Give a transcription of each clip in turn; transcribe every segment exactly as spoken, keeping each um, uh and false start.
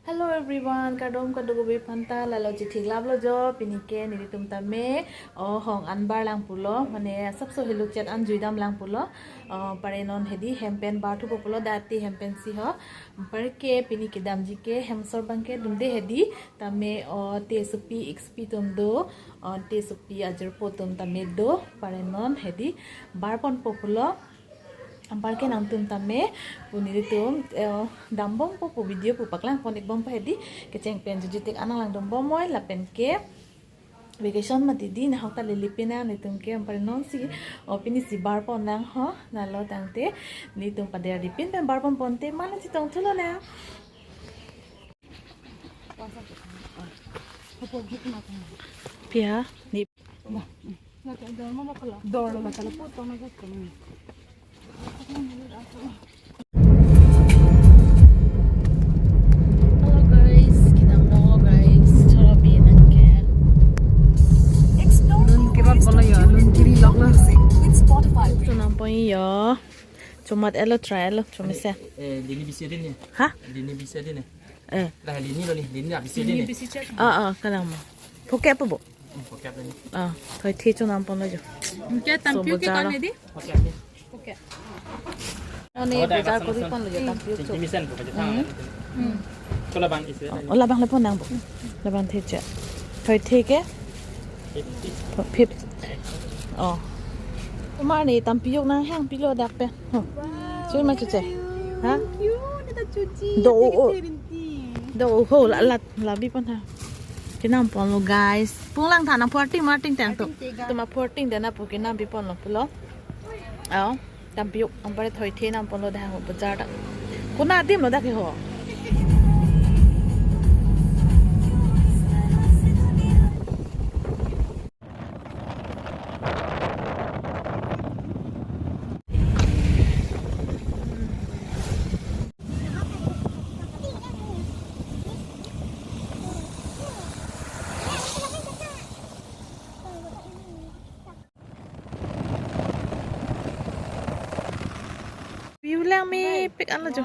Hello everyone, kardom kadokave aphanta, lalo chithik laplo jo, pini ke nelitum tame, o hong anbar lang pulo, mane asapso helo chet an juidam lang pulo, o pare non hedi hem pen bar thupo pulo, dati hem pen si ho, pare ke pini kedamji ke hem asor abang ke dunde hedi, tame o te supi iksupi atum do, o te supi ajirpo atum tame do, pare non hedi bar ponpo pulo. Anpar ke nangtum tame pu nelitum, eh, dambompo pu video pu paklang pon ikbompo hedi, kecheng pen jujutik anang langdambom moi lapen ke vacation mati di nahok ta lili pina nelitum ke anpar non si, o pini si bar pon nang ho, nalo tangte nelitum pader di pin pen bar pon ponte mana chetong thulo na. Pia, ni. Hello guys, kedam lo guys, choro pi nang ke. Lun kebat bolo yo, lun kiri lok lo. Explore Tourist Music with Spotify. Chonam pon yo. Chomat elo, try elo, chomese. Eh, lini bisi din ya? Ha? Lini bisi din ya? Eh. Lah, lini lo ni, lini habis din ni. Ah, ah, kalang mo. Pocket apa, Bu? Hmm, pocket ni. Ah, thoi the chonam pon lo jo. Ke tampiu ke kan di? Pocket ni. Pocket. Ani bazar kori pon lo jo, tampiu. Sing kimisan ko baca tang. Hmm. Ko labang isi. Oh, labang le pon nang, Bu. Labang the che. Thoi the ke? Fifty. Fifty. Oh. Tomar ni tampiu nang hang pilo dak pen. Hmm. Chui ma chuche. Ha? Cute, ito chuchi. Do, oh. Do, ho, la, la, labi pon ha. Kenam pon lo, guys. Pulang thana forty marting tang to. Tuma forty dana pu kenam pi pon lo pulo. Oh. Tampiu, anpar thoi the nam pon lo dak ho, bazar dak. Kuna adim lo dak ke ho. View lang mepik an lo jo.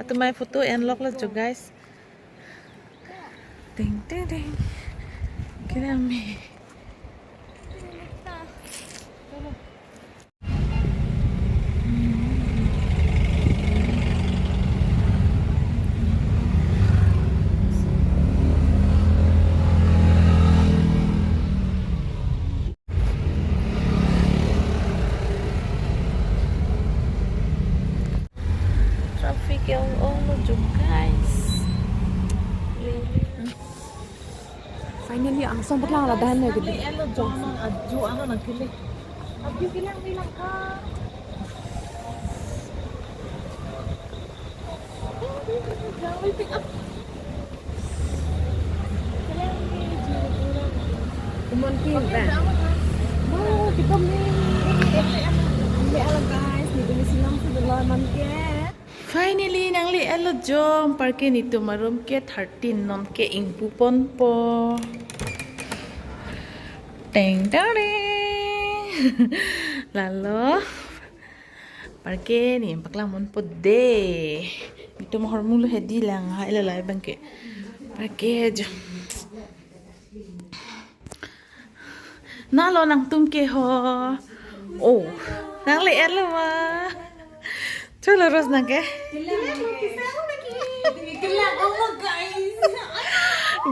Atumai photo enlok lo jo, guys. Ding, ding, ding. Kelang me. Traffic ke ong-ong lo jo, guys. Finally, angsong paklang ladak ne gede. Elo jo ano, ajo ano nang kele. Ajo kelang bilang ka. Jangan pick up. Kumon pin ba. Wow, kita main. Ini alam guys, ni kami silang sa dalaman ke. Finally, nangli elo jo, anpar ke netum arum ke thirteen non ke ingpu ponpo. Teng teng teng. Lalo. Anpar ke ne paklang ponpo de. Netum ahormu lo hedi lang ha ila lai abang ke. Anpar ke jo. Nalo nangtum ke ho. Oh, nangli elo ma. Cholo Rose nang ke.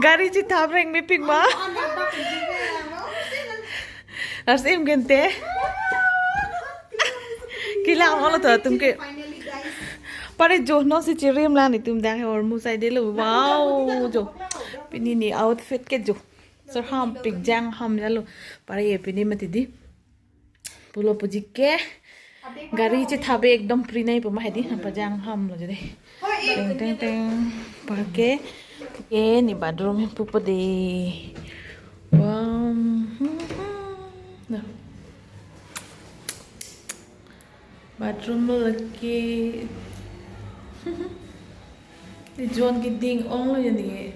Gari chethap reng mepik ma. Ars im gente. Kelang olo to atum ke. Pare jo non si chirim lang netum dang he ormu sai de lo. Wow, jo. Pini ne outfit ke jo. Sir ham pik jang ham jalo. Pare ye pini mati di. Pulo puji ke. Gari chethap ekdom free nai pu ma hedi. Napa jang ham lo jadi. Teng teng teng. Anpar ke. Ke ne bathroom pupo de. Wow. Nah. Bathroom lo lake. Di jon keding ong lo jadi.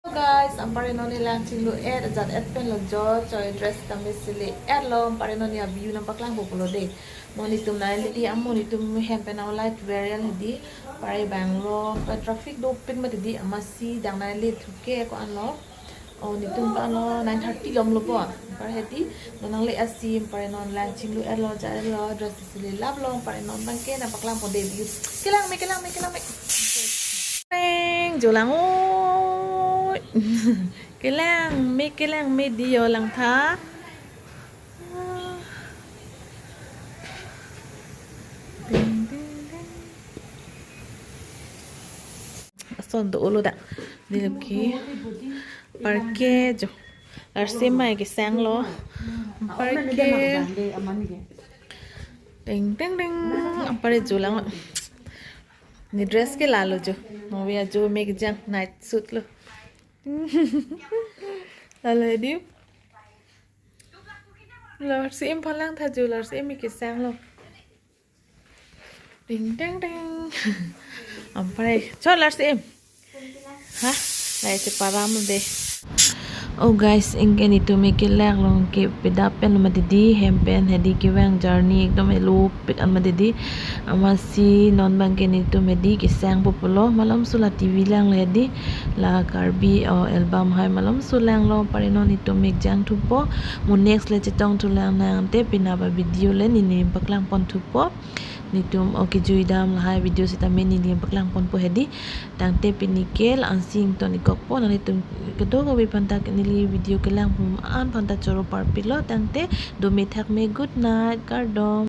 Hello guys, Ampare non ne lang chinglu et, jat et pen lo jo, choi dress tame sili et lo, ampare non ne a-view nangpaklang po pulo de. Mo netum nangli di amo netum hem pen a-light varial hedi, ampare bang lo, pa traffic dopik mati di, amatsi dak nangli thuke ko-an lo. O netum pa lo nine thirty lom lo po, ampare hedi, non nangli asi, ampare non lang chinglu et lo, jat et lo, dress sili lap lo, ampare non bangke nangpaklang po de view. Kelang me, kelang me, kelang me. Teng, jo lang oi. Kelang me, kelang me di jo langtha. Ding, ding, ding. Ason do ulo da. Dilip ki. Parke jo. Larsi mai kesang lo. Parke. Ding, ding, ding. Ampare jo lang. Ne dress ke lalo jo. Mo via jo me kejang night suit lo. Lalo hedi. Larsi em phalang tha jo, larsi em kesang lo. Ding, ding, ding. Ampare. Cho larsi em. Ha? Lai si param de. O guys, anke netum me kelak long ke peda pen mati di, hem pen hedi kevang journey ekdom elo pik an mati di. Amatsi non bangke netum hedi kesang po pulo, malomso la T V lang le hedi, la Karbi o album hai malomso lang lo, ampare non netum me jangthu po. Mo next le chetongthu lang nang te, pini a-video le neli nangpaklang ponthu po. Netum o kejui dam lahai video sitame neli nangpaklang pon po hedi. Tangte pini ke la-ansi ington-ik kok po, nanglitum kedo kave aphanta neli video kelang pu an aphanta choro parpik lo, tangte dome thak me, good night, kardom.